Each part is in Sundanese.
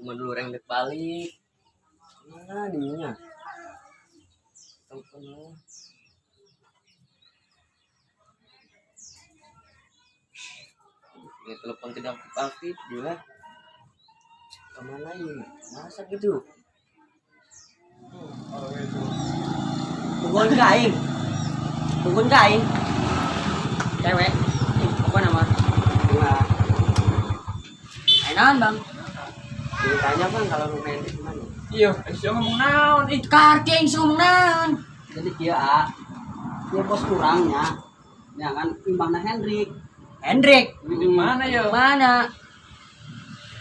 Cuma dulu orang dek balik. Mana dinya? Telepon lah. Ini telepon tidak aktif gila. Kemana ini? Masa gitu? Bukan ka aing. Bukan ka aing. Cewek. Ih, apa nama? Bunga. Ayo naon, Bang? Ditanya, Bang, kalau rumah Hendrik gimana? Iya, sia ngomong naon ih. Karti aing ngomong naon? Jadi kieu ah. Ieu bos urangnya. Ya kan imahna Hendrik. Hendrik. Di mana ya? Mana?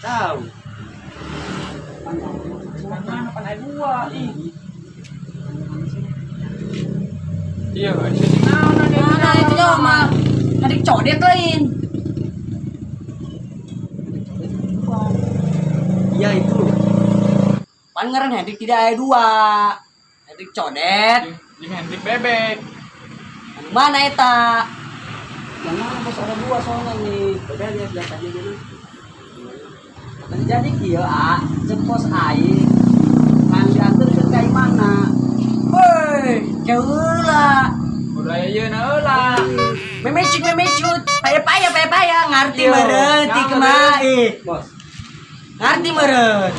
Tahu. Mana pan aya dua ih. Iya, sia naon ada. Mana itu mah? Hendrik codet lain. Iya itu. Pan ngaran Hendrik tidak ada dua. Hendrik codet. Jeung Hendrik bebek. Anu mana eta? Yang mana bos ada dua soalnya nih. Udah lihat lihat aja gitu. Jadi kieu ah, cek bos aing. Kan diantarkeun ka imahna. Woi, jauh lah. Udah aya yeuna heula. Memecut, memecut. Paya-paya, paya-paya. Ngarti Yo, meureun ti ngarti. kumaha ih. Bos, Ngarti meureun.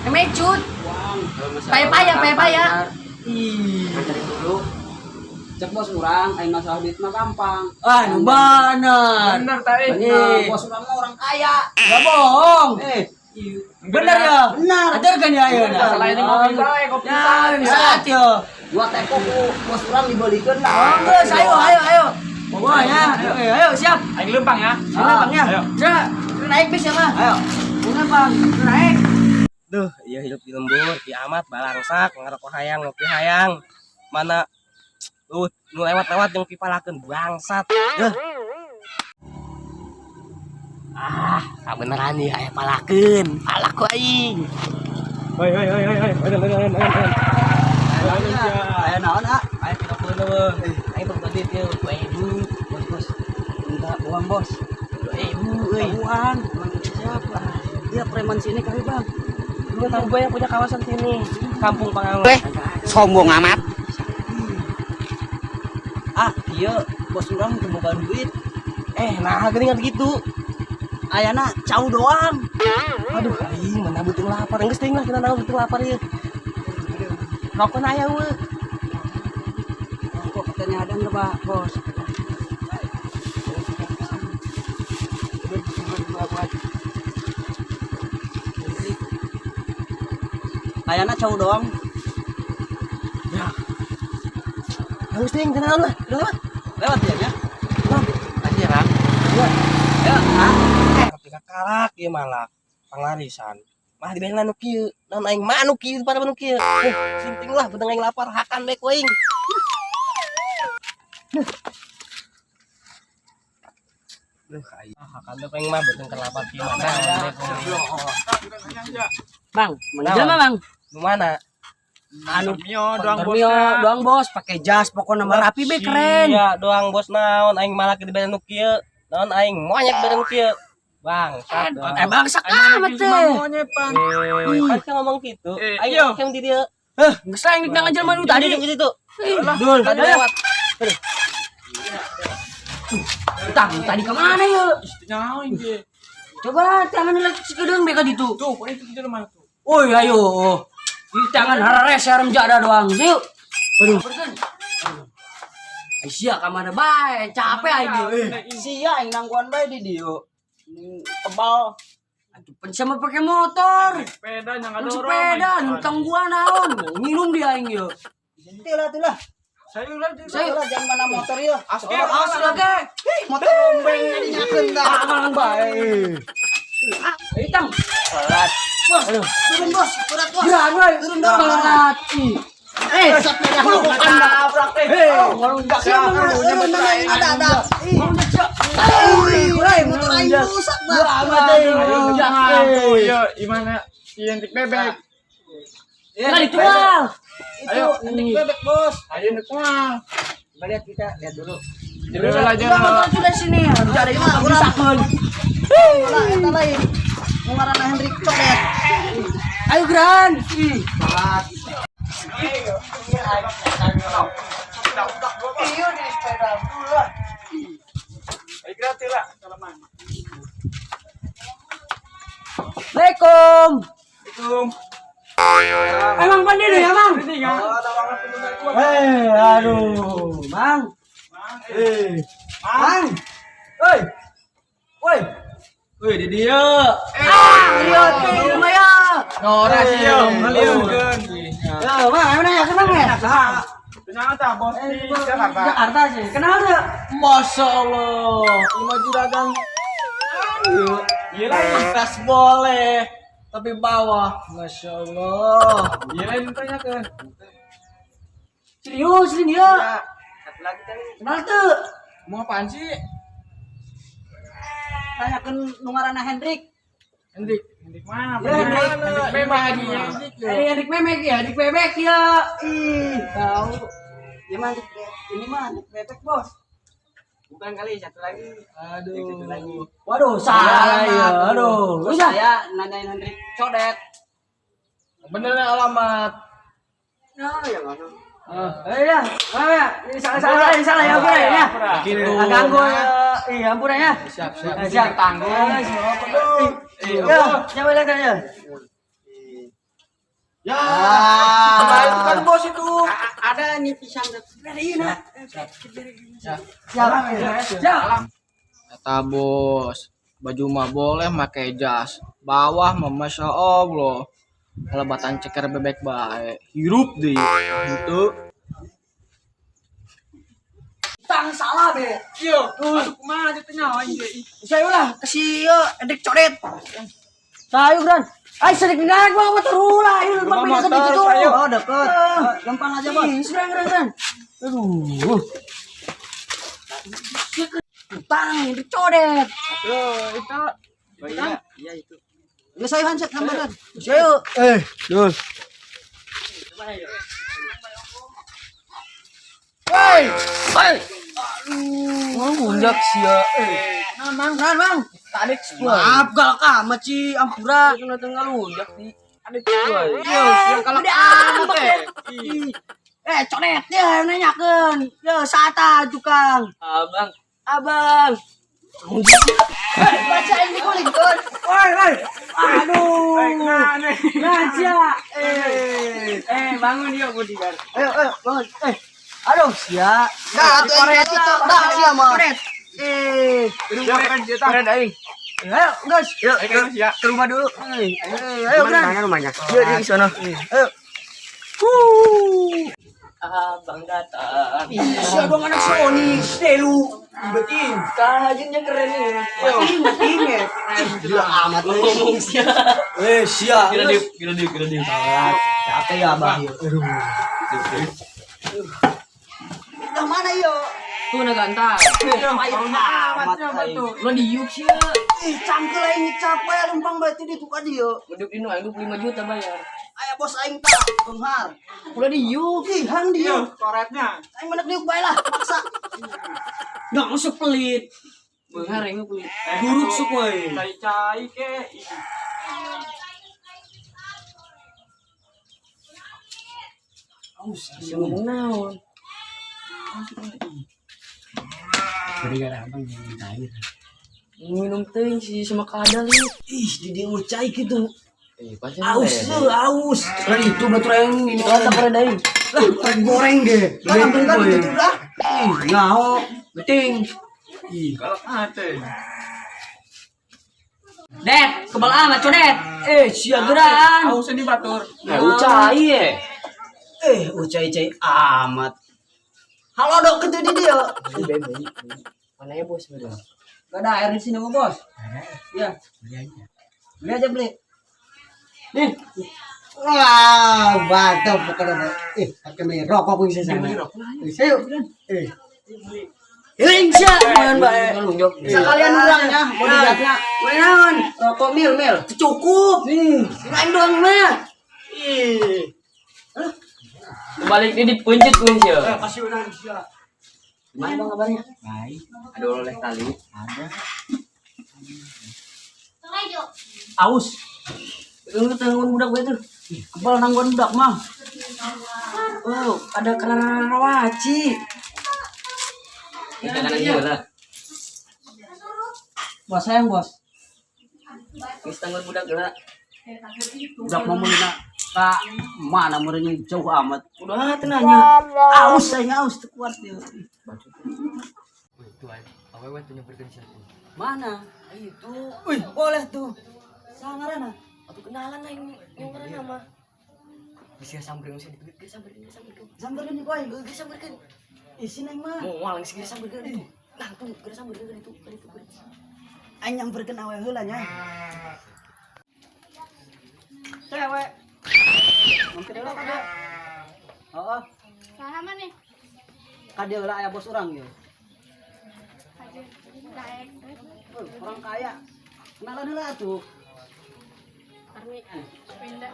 Memecut. uang. Kalau masalah Paya-paya, gampang, paya-paya. ntar Ih. nganterin dulu. Cek bos urang, aing masalah duit mah gampang. Ah, nu bener. Bener ta ih. Bener, bos urang mah orang kaya. Gak bohong. Eh, Bener ya? Bener. Ajar kan ya ayo. Masalah ini ngopi bae, kopi Ya, saat. saat yo. Dua teko ku bos urang dibelikeun lah. Oh, geus, ayo, ayo, ayo. Wah ya, ayo, ayo, siap. Aing lempang ya. Siap, Bang ya. Ayo. Sudah, sudah naik bis ya, mah. Ayo. Bunga, Bang. Sudah naik. Duh, iya hidup di lembur, kiamat, balangsak, ngarokok hayang, ngopi hayang. Mana nu lewat-lewat yang pipalakeun bangsat. Duh. Ah, beneran nih aya palakeun. Palak ku aing. Hoi hoi hoi hoi hoi, hoi hoi hoi hoi. Aya naon ah? Aing pikapeun eueuh. Aing tong tadi ieu 2000. Bos, bos. Minta uang, bos. 2000 euy. Uang. Uang siapa? Dia preman sini kali, Bang. Lu tahu gue yang punya kawasan sini, Kampung Pangango. Sombong amat. Ah, iya, bos urang teu boga duit. Eh, nah geuningan gitu. Ayana cau doang. Aduh, aing mana beuteung lapar. Geus teuing lah kita naon beuteung lapar ieu. Rokok aya we. Kok katanya ada enggak, Pak, bos? Ayana cau doang. Ya. Geus teuing kita naon lah. Udah lewat. Lewat ya, ya? Aja, Kang. Ya, ah. Ketika kalak ieu malah panglarisan. Mah dibeli nu kieu. Naon aing mah nu kieu pada nu kieu. Eh, sinting lah beuteung aing lapar hakan bae ku aing. Duh, aing hakan bae ku aing mah beuteung keur lapar kieu mah. Naon bae ku aing. Bang, mana jelema, Bang? Nu mana? Anu Mio doang bos. Mio doang bos, pakai jas pokoknya nama rapi be keren. Iya, doang bos naon aing malah dibeli nu kieu. Naon aing monyet bere nu kieu. Bangsat. Eh, bangsak amat teh. Monyet pan. Eh, kan saya ngomong gitu. Eh, Aing iya. yang di dia. Heh, geus lah yang tangan jelema nu tadi. Jadi gitu. Dul, Tadi lewat. Tang, tadi ke mana ya? Nyawa ini. Coba tangan lihat sekedeng beka ditu. Tuh, pokoknya itu jelema tuh. Woi, ayo. Di tangan harares serem jada doang. Yuk. Aduh. Aisyah ka mana bae, capek aing eh. Sia aing nangguan bae di dieu. Ning tebal. Aduh, pan sama pakai motor. Sepeda yang Lu ngadorong. sepeda, nutang gua naon. Nginum dia aing ye. Itu lah, itulah. Saya ulah Saya Itulah jangan mana motor ieu. Asli. awas lagi. Motor rombeng dinyakeun dah. Aman bae. Eh, tang. Berat. Bos, turun bos, berat bos. Berat, woi. Turun dong. Berat. Ih. Eh, Sepeda tabrak teh. Hei, ngelunjak ya. Turun mana ini ada ada. Ih, Ngelunjak ya. woi, motor aing rusak, Bang. Amat eh, ngelunjak. Tuh, iya, gimana? Identik bebek. Enggak ditual. Itu antik bebek, bos. Ayo ditual. Coba lihat kita lihat dulu. Jadi lah Enggak, motor sudah sini. Harus ada yang rusakeun. Lah, eta lain. Nu ngaranna Hendrik Codet. Ayo geran. Ih, salat. Iya di sepeda dulu lah. Ayo gratis lah. Salaman. Assalamualaikum. Assalamualaikum. Emang pandai deh ya, Mang? Ini kan. Eh, aduh, Mang. Eh. Mang. Oi. Woi. Woi, di dia. Ah, lihat ke lumayan. Nora sih yo, ngaliurkeun. Ya, Mang, ayo nanya ke Mang ya. Tenang ta, bos di Jakarta. Jakarta sih. Kenal tuh? Masya Allah, lima juragan. Iya lain. Atas boleh, tapi bawah. Masya Allah. Iya lain tanyakeun. Serius ini ya. Satu lagi kali. Kenal tuh? Mau apaan sih? Tanyakeun nu ngaranna Hendrik. Hendrik. Hendrik mana? Ya, Hendrik. Hendrik memang Hendrik. Eh, Hendrik Memek ya, Hendrik Memek ya. Ih, tahu. Ya mah ini mah Hendrik bebek, Bos. Bukan kali, satu lagi. Aduh. Satu lagi. Waduh, salah ya. Aduh, Terus udah. saya nanyain Hendrik Codet. Bener nih alamat. Nah, yang mana? Eh ya, maaf ya. Ini salah salah ini salah ya, ampun ya. Gitu. Ah, ganggu ya. Iya, ampun ya. Siap, siap. Eh, siap. Tanggung. Ya, siapa lihat aja. Ya, nah, itu kan bos itu. Ada nih pisang. Siap. Siap. Siap. Kata bos, baju mah boleh pakai jas, bawah mah masya Allah. Kelebatan ceker bebek baik, hirup deh. Gitu. Tang salah be. Iya. Aduh, kumaha teh nyawa ieu. Saya ulah kasih yo Hendrik Codet. Sayu Gran. Ay, sedikit naik bawa motor ulah. Ayo Rumah lupa pindah motor, sedikit tuh. sayu. Oh, deket. Gampang aja, Bos. Ih, serang serang serang. Aduh. Tang Hendrik Codet. Tuh, itu. Oh iya, iya itu. Ya saya handset gambaran. Sayu. Eh, dul. Woi, woi. Aduh, ngunjak sia. Eh, Nah, Mang, nah, Mang. tarik gua. Maaf galak amat sih, ampura. Kena tengah lunjak di. Iya, sia kalak Udah amat amat eh. Eh, codet ya nanyakeun. Ya, sata tukang. Abang. Abang. Bacain di kulit, Bos. Woi, woi. Aduh. Nah, nih. Ngaca. Eh, bangun yuk bodyguard. Ayo, ayo, bangun. Eh. Aduh, sia. Dah, atuh aing itu tuh. Dah, sia mah. Codet. Eh, Ya, keren dia tah. Keren aing. ayo, guys. Yuk, Ayo, keren sia. ke rumah dulu. Eh, ayo, Gran. Mana rumahnya? Yuk, di sono. Ayo. Abang datang. Ih, sia dong anak Sony, Stelu. Beting. Kajiannya keren nih. Beting ya. Gila amat lu. Ngomong sia. Eh, sia. Kira diuk, kira diuk, kira diuk. Capek ya, Abang. Aduh. Dah mana yo? Tuh naga antar. Pahit amat aing. Lo diuk sia. Ih, cangkel aing capek lempang bae di tukang dia. Ngediuk dinu aing 25 juta bayar. Aya bos aing tah, benghar. Ulah diuk. Ih, hang Iya, dia. coretnya. Aing menek diuk bae lah, paksa. Nggak usah pelit. Bengar aing pelit. Buruk sok we. Cai-cai ke. Sia ngomong naon. Beri abang yang cair. Minum teh si sama kadal nih. Ih, di dia ucai gitu. Eh, pasti Aus lu, aus. Kan itu batur yang ini. Kata keren aing. Lah, koreng goreng deh. Lah, ambil kan itu dah. Ih, ngao. Beting. Galak ate. Det, kebal amat codet. Eh, sia geran. Aus ini batur. Nah, ucai ye. Eh, ucai-cai amat. Halo dok itu di dia. Mana ya bos bro? Gak ada air di sini mah, Bos. Iya. Beli aja. Beli aja beli. Nih, Wah, mantap pokoknya. Eh, pakai beli rokok bisa sana. Bisa yuk. Eh, hiling sia, man bae. Ngelunjok. sekalian orangnya, bodyguardnya. Naon? Rokok mil mil. Cukup. Nih. Lain doang mah. Ih. Balik ini dipencet kun sia. Kasih udah sia. Gimana bang kabarnya? Baik, Ada oleh kali. ada. Aus. Lu tangguan budak gue tuh. Kebal nangguan budak mah. Oh, ada kerarawaci. Kita kanan dia lah. Bos sayang bos. Geus tangguan budak geura. Budak mau meulina ka mana meureun jauh amat. Udah tenanya. Aus saya aus teu kuat ieu. Tuan, awewe tuh nyamperkeun sia tuh. Mana? Itu Wih, boleh tuh. Sangarana. atuh kenalan lah yang ngaranna mah. Bisa samperin sia ditu geus sampeurkeun sampeurkeun. Sampeurkeun koy. Geus sampeurkeun. Isi neng mah. Moal geus geus sampeurkeun itu. Nah, tuh geus sampeurkeun itu, ka ditu. Aing nyamperkeun awe heula nya. Cewek. Mampir heula ka dieu. Heeh, Saha maneh? ka dieu heula aya bos urang ieu. Aja. Daek. Oh, orang kaya. Kenalan heula atuh. Armi. Pindah.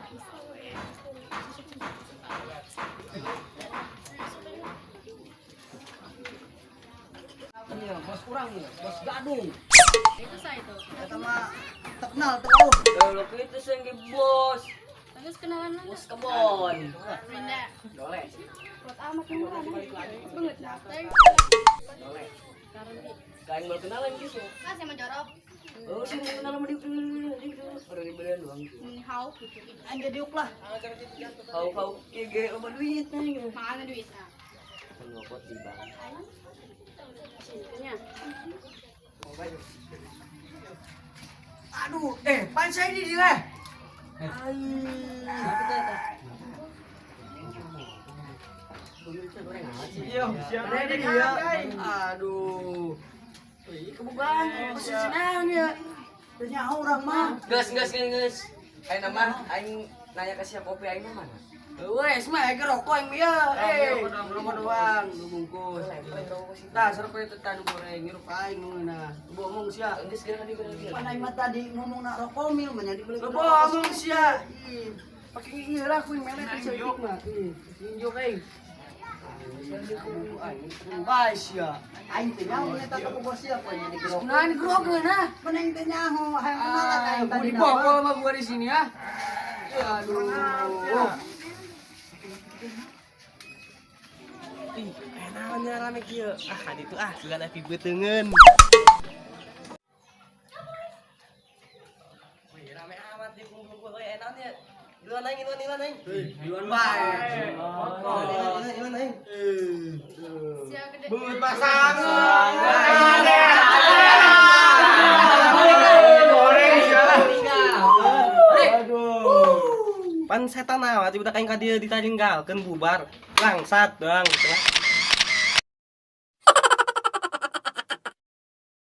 Iya, bos urang ieu, bos gadung. Itu saya itu. Eta mah terkenal terlalu. Kalau itu sih yang bos. Terus kenalan lagi. Bos kebon. Pindah. Doleh. Kuat amat yang banget. Banget. Doleh. Kain baru kenalan gitu. Kan sama jorok. Oh, sih mau kenalan sama dia. Baru dibelian doang. Hau gitu. Aing jadi diuk lah. Kau kieu ge loba duit nih. Mana duitnya? Nyopot di bank. Nya. Aduh, pan saya ini dia. Iya, siapa Ini dia. Aduh. Ih, kebukaan posisi naon ya. Teu urang mah. Geus geus geus geus. Aing nama aing nanya ke siapa kopi aing mah mana? Wes mah ge rokok yang ieu. Rokok doang, lu bungkus. Tah, serep itu tanu goreng ngirup aing ngeunah. Bohong sia. Geus geus kali geus. Pan aing mah tadi ngomong nak rokok mil mah jadi beli. Lu bohong sia. Ih, Pakai ieu lah kuing melet seutik mah. Ih, Nunjuk aing. Bae sia. Aing teh nyaho eta ka bos sia poe jadi gerok. Nah, ini gerok geunah. Pan aing teh nyaho hayang kenalan aing Gua tadi. dibokol sama gua di sini ah. Aduh. Ih, aya naon nya rame kieu? Ah, ka ditu ah, sugan api beuteungeun. Wih, rame amat di kumpul-kumpul euy, aya naon nya? Duluan aing, duluan, duluan aing. Duluan bae. Duluan, duluan aing. Sia gede. Beut pasangan. Goreng sialah. Pan setan amat budak aing ka dieu ditajenggalkeun bubar. Bangsat doang.